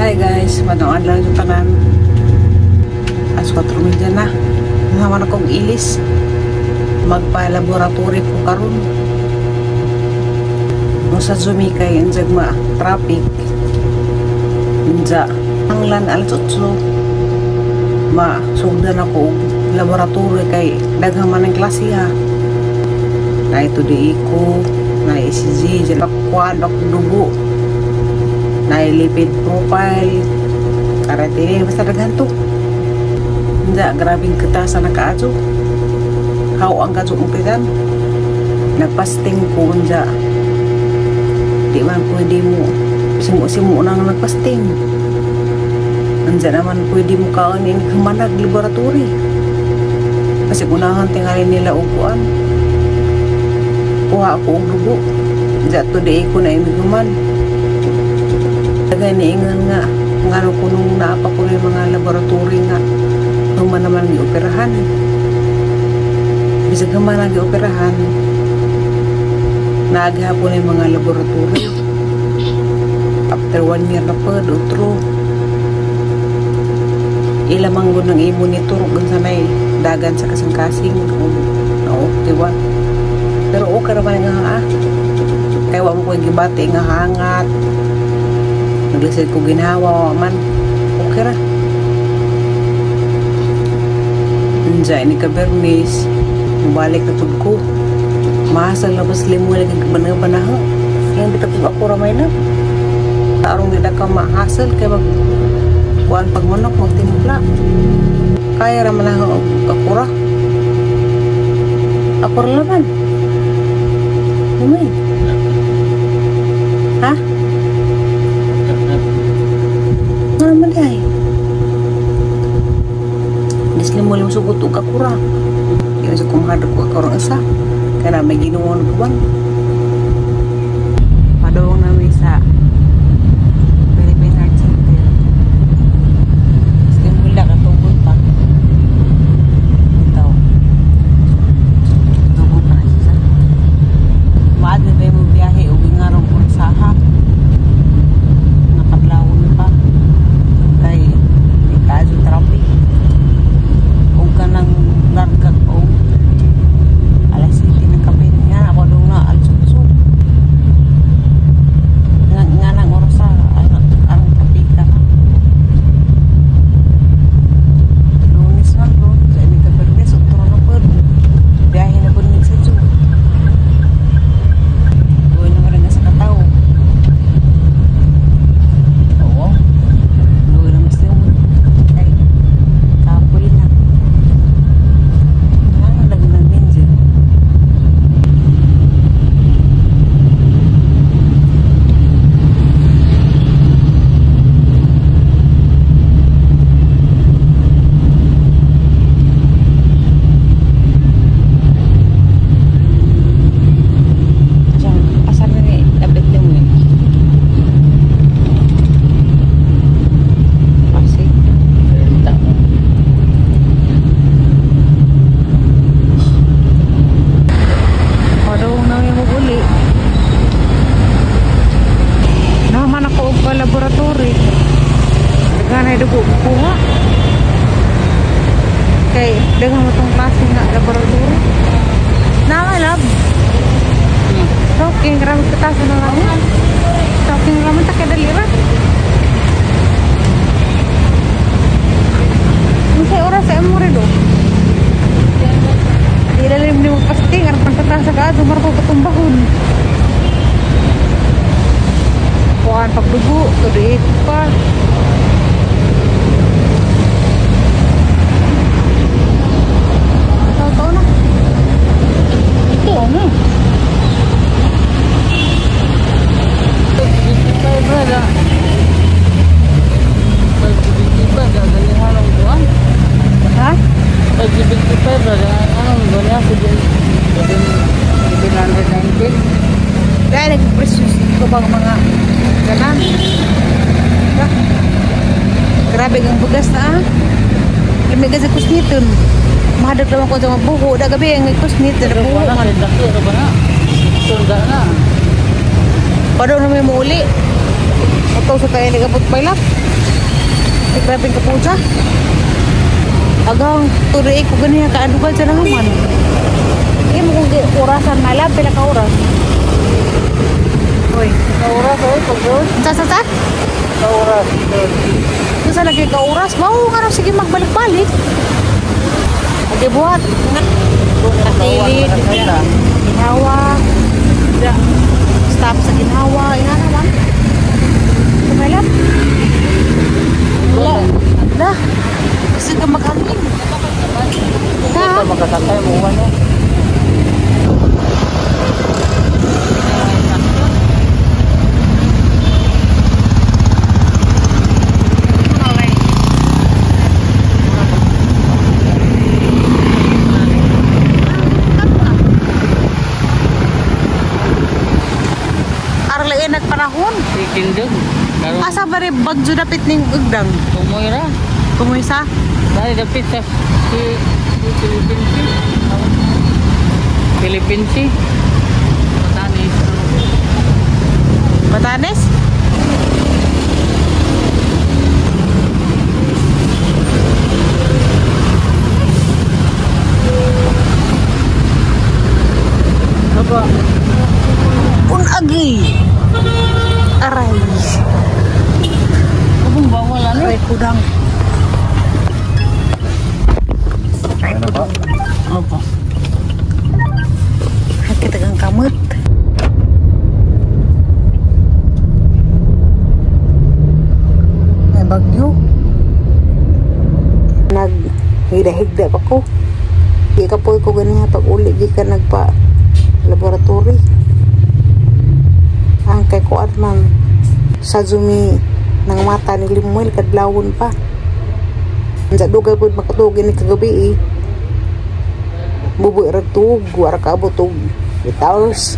Hi guys, madong adlaw sa tanan. Alas 4:30 na. Naman akong ilis. Magpa-laboratory ko karon. Musa sumikay injag ma traffic. Inja anglan alas 8. Ma sugdan ako og laboratory kay daghang man ang klase ha. Na ito di ko, na ECG, dyan kuan ako dugo. Na lipid profile, karatini, basta daghan to. Hindi, grabing katasan na kaadyo. How ang kadyo umpitan. Nagpasting ko, unja. Di man pwede mo, simu-simu na nga nagpasting. Unja naman pwede mo kaonin humanag laboratory. Kasi unahan tingalin nila uguan. Kuha ako og dugo. Unja to di ko na imiguman. Niingan nga ngano ko nung naapa ko yung mga laboratory nga human naman gioperahan. Bisag human na gioperahan, naaghapon yung mga laboratory. After 1 year na pa, otro. Ilamang gud ng i-monitor kung sanay dagan sa kasing-kasing o okay ba? Pero okay naman nga ha. Kaya wa mo ko gibati nga hangat. Naglisod ko ginawa man. Okay ra. Unja ni ka Bernice, mubalik na pud ko. Mahasal na bas limo lagi kabana-banaha. Yang bitag ko ako ramay na. Arong di na ka mahasal kay mag kuan pag manok magtimpla. Kaya ra man ako ra. Ako ra laman. Lumay. Ha? Ano man day? Dislim mo sugot og akura. Kaya sa kumahadlok ko akarong isa. Kaya na may ginuon ko ba? Padong namin sa Philippine Heart Center. Dislim mo lang katugod pa. Ito. Tugod pa na siya. Maad na tayo mo biyahe o gingarong ko sa ha. Nakablawon pa. Kay itaas yung traffic. Huwag ka nang larga o alas 7 ng kape. Nga ako doon nga alas 8. Nga nang oras sa arang traffic ka na. Lunes na doon. Sa ini ka Bernes, utro na po. Biyahe na po nung sa June. Gawin na rin sa katao. Oo. Gawin na mas yung kay kapoy na. Laboratory. Daghan dugo kuha. Kay daghan mo tong klase nga laboratory. Na lab. Talking grabe kataas na lang. Talking raman ta kay dali ra. Unsay oras sa imo re do? Di lalim nimo fasting aron pagkataas sa kaadto maro ko katumbahon. Kuan pagdugo, tuloy pa. Tao-tao na. Ito ano? 55 ra. 575 gagalihan ang buwan. Ha? 575 ra anong buwan niya? 719. Dahil nagpresyo ko bang mga ganan. Grabe ang bugas na ah. Lamigas sa kusniton. Mahadlok naman ko sa mga buho. Da gabi ang kusniton. Buho man. Tunda na. Padong na may muuli. Ato sa tayo nagabot pa ilap. Traffic grabe ka po dyan. Agang tuloy ko ganyan ka ano ba dyan ang human. Eh mo kung orasan na lang pila ka oras. Hoy, Ka oras oy pag doon. sa sa sa? Ka oras doon. Kung sa lagi ka oras, mao nga raw sige magbalik-balik. Agi buhat. Takilid, Ginhawa. Stop sa Ginhawa, ina naman. Kumailap. Wala. Wala. Kasi ka maghangin. Ito makasakay mo ano. Arlain nagpanahon. Ikindog. Karon Asa ba rin bagyo dapit ning ugdang? tumoy ra. Tumoy sa? Dahil dapit sa si Philippine Sea. Philippine Sea. Batanes. Batanes? Aba. Unagi! Aray! Abong bawal ano? Aray kudang. Aray kudang. Opo. Hakit ang kamot. May bagyo. Nag higda-higda pa ko. Di ka po ko ganiha pag uli di ka nagpa laboratory. Ang kay kuan man sa zumi ng mata ni Limuel kadlawon pa. Sa dugay pud makatuog ini kagabi eh. Buboy ra tuog, wara kaabot og 8 hours.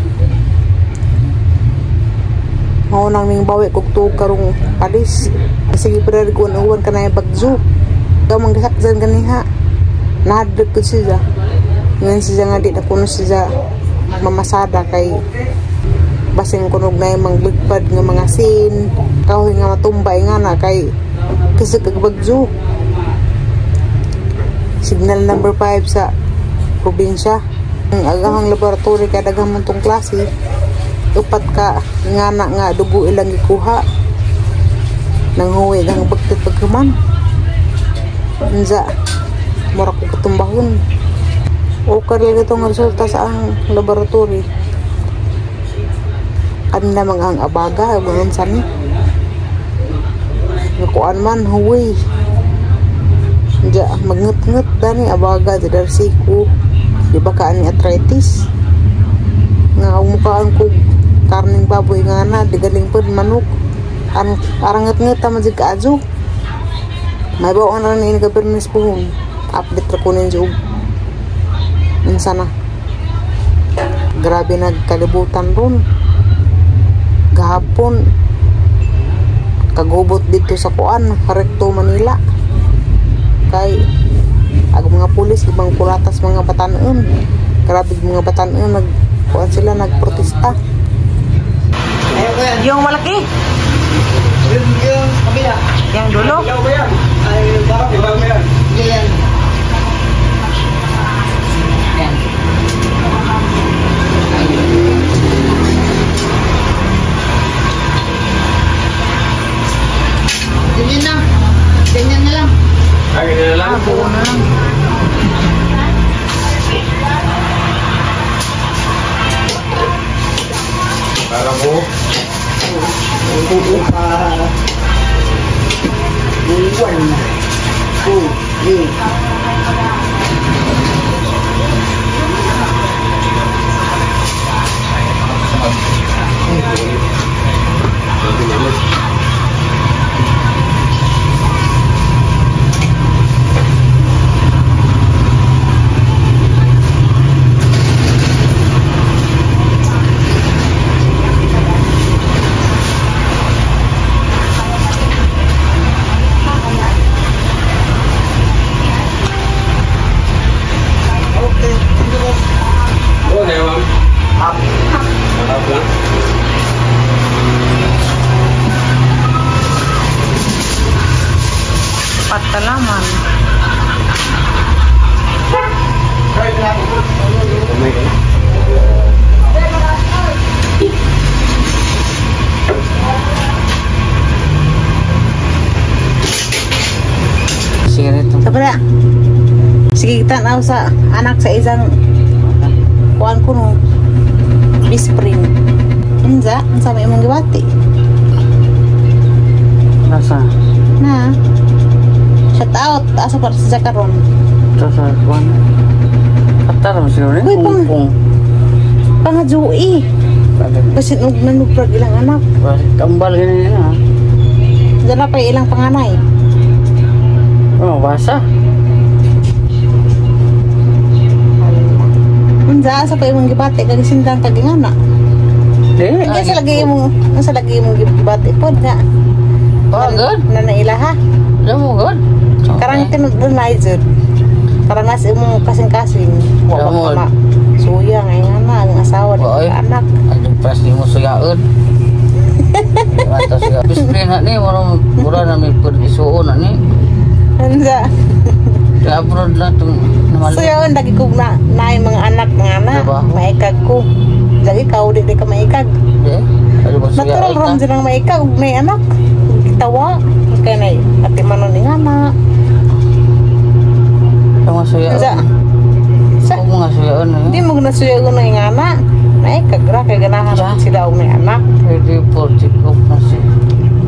Mao nang ning bawi kog tuog karong palis. Sige pa rin kung uwan ka na yung bagzo. Gamang gisakjan ganiha. Nahadlok ko siya. Ngayon siya nga di na kuno siya mamasada kay basing kunog na yung mangligpad nga mga sin. Kahoy nga matumbay nga na kay kasi kagbagzo. Signal number 5 sa probinsya. Ang agahang laboratory kay daghang man tong klase. Upat ka nga na nga dugo ilang gikuha. Nang huwi ang bagtit paghuman. Unsa mura ko katumbahon. Okay lang itong resulta sa ang laboratory. Kanila mga ang abaga, ganun sa ni. Nakuan man, huwi. Diya, magngut-ngut dani abaga, di darsiku. Di ba ka ani arthritis? Nga mukhaan ko karning baboy nga na, di galing po manok. Arangat-ngut tama di kaadyo. May bawang na rin ini puhon. Update ra ko ninyo. Unsa na. Grabe nagkalibutan ron. Gahapon kagubot dito sa kuan, Recto Manila. Kay ag mga pulis ibang kulatas mga batanon. Grabe mga batanon nagkuan sila nagprotesta. Yung malaki. Yung kabila. Yang dulo. Ay, yan. Yan. Ganyan na. Ganyan na lang. Ay, ganyan na lang. Buo na lang. Para mo. One, two, three. Okay. Oo, na ma'am. Half. Half lang. Talaman. Sabra. Sige, tanaw sa anak sa isang kuan ko no. Bispring. Unsa? Unsa may imong gibati? Nasa? Na. Shout out asa para sa karon. Sa kuan. Katar mo siguro ni. Uy, pangadui. Kasi og nanuprag ilang anak. Tambal gani na. Dala pa ilang panganay. Oh, basa. Unsa sa pa imong gibati kag sindan kag ingana? Di. Unsa lagi imong unsa lagi imong gibati pod na? Oh, good. Na nailaha. Damo good. Karang tinud na jud. Karang nas imong kasing-kasing. Wa Damo. pa ma. Suya nga ingana ang asawa di Oy. anak. Ay, pas nimo suyaon. Mata suya. Bisprin na ni mura mura na mi pud isuon na ni. Unsa? Sa abroad lang itong namali. Suyaon lagi kog na naay mga anak nga na. Diba? Maikag ko. Lagi ikaw di ka maikag. Di. Ano ba suyaon Natural ta? ron silang maikag ug may anak. Tawa kay nay ati manon ni ngana. Ang mga suyaon. Unsa? Sa Ang mga suyaon na di mo na suyaon na ngana. Maikag ra kay ganahan Sa? sila og may anak. Pwede po, take off na siya.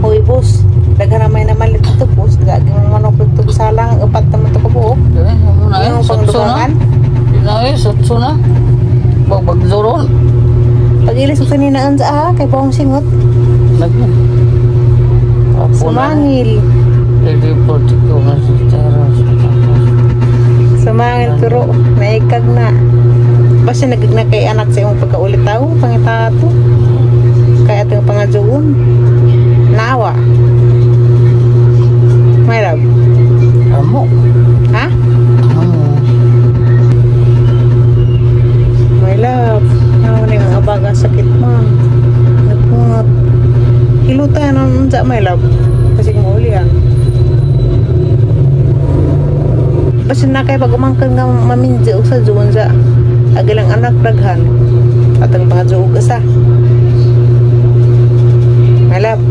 Hoy boss, daghan na may namalit dito boss. Gagi mo manok dito salang upat naman to kabuok. Di, mo na eh. Yung Sutso na. pangdugangan. Di na eh, sutso na. Bagbagzoron. Pag-ilis mo kanina unsa ah kay bawang singot. Lagi. Apo na. Sumangil. Pwede po, take off na siya. Sumangil pero naikag na. Basta nagigna kay anak sa imong pagkaulitaw, pangitato. Kaya atong pangadyoon. Nawa. May love. Amo. Ha? Amo. My love. Nawa ni ang abaga sakit man. Napungot. Hilutan ang unsa my love. Kasi maulian. Basta na kay pag umangkan nga maminjo og sa juon sa agilang anak daghan. Atang pangadyoog isa. My love.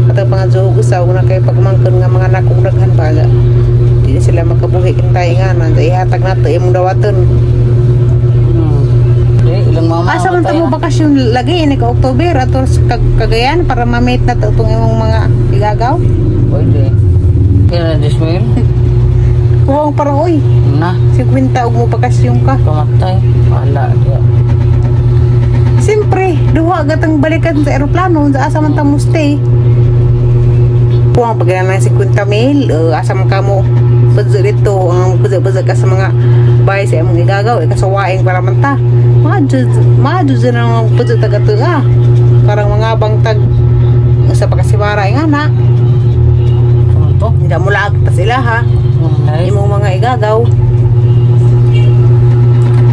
Atang pangadyoog isa ug na kay pag umangkan nga mga anak og daghan ba di na sila makabuhi kintay nga na ihatag nato imong dawaton. Di, ilang mama. Asa man matay ta mo na. bakasyon lagi ini ka October ato sa Cagayan para ma-meet na to itong imong mga igagaw. Pwede. Kaya na dismail. Kuwang parang oy, Na. 50 og mo bakasyon ka. Kamatay. Wala. Di. Siyempre, duha gatang balikan sa eroplano unsa asa man ta mo stay. Kuwang pag na 50 mil, asa man ka mo budget dito, ang budget-budget ka sa mga bahay sa imong igagaw, ikasawaing para man ta. Madyo na ang budget taga to ah. Parang mga bangtag sa pagkasiwara nga na. Ano to? Hindi mo laag ta sila ha. Ay. Imong mga igagaw.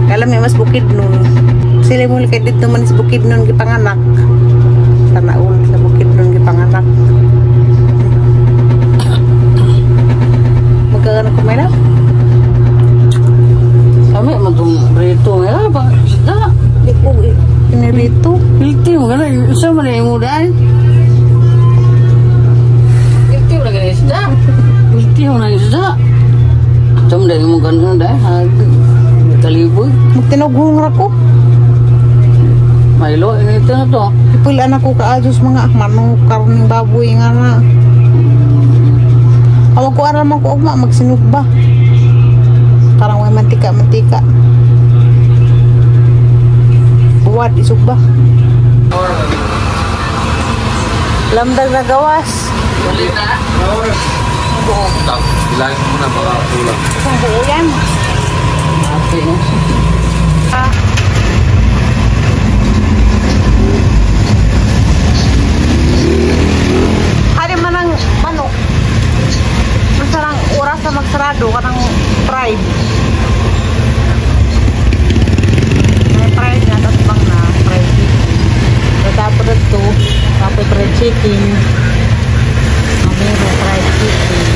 Kala may mas bukid nun. Sila mo kay dito man sa bukid nun gipanganak. Tanaon sa bukid nun gipanganak. Magkagano ko may love? Kami matong rito nga ba? Isda. Di ko pinirito. Guilty mo gana. Isa man yung mudan. Guilty mo na gana isda. Guilty mo na isda. Ito mo dahil mo ganun dahil. Kaliboy. Magtinugong ra ko. Milo, ini ito na to. Ipul anak ko kaayos mga manok karning baboy nga na. Awag ko aral man ko ugma magsinugba. Parang may mantika-mantika. Buwad isugba. Lamdag na gawas. Bilangin mo na baka kulang. Isang buo yan. Ate na. Ah. Hari man ang manok. Masarang oras na magsarado kanang pride. May pride nga tapos bang na fried chicken. Tapos dito, tapos fried chicken. Meron fried chicken.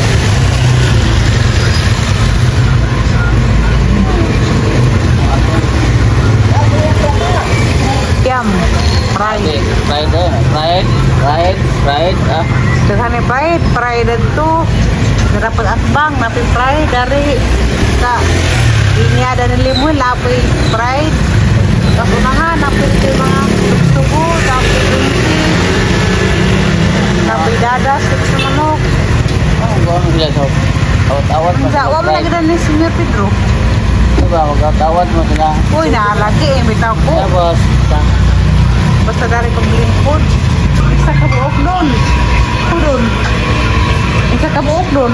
Daghan ni pride, pride to. Dapat atbang, napi pride dari sa linyada ni Limoy, lapoy pride. Tapos unahan, napi ito yung mga tugtugo, napi dunsi, napi dadas, sa manok. Oh, gawin sila sa awat-awat mo Unsa, sila. wa man lagi na ni Senyor Pedro. Diba, mag-awat mo sila. Uy, naalagi eh, bitaw ko. Tapos, Basta dari paglingkod. Isa ka buok doon. Doon. Isa ka buok doon.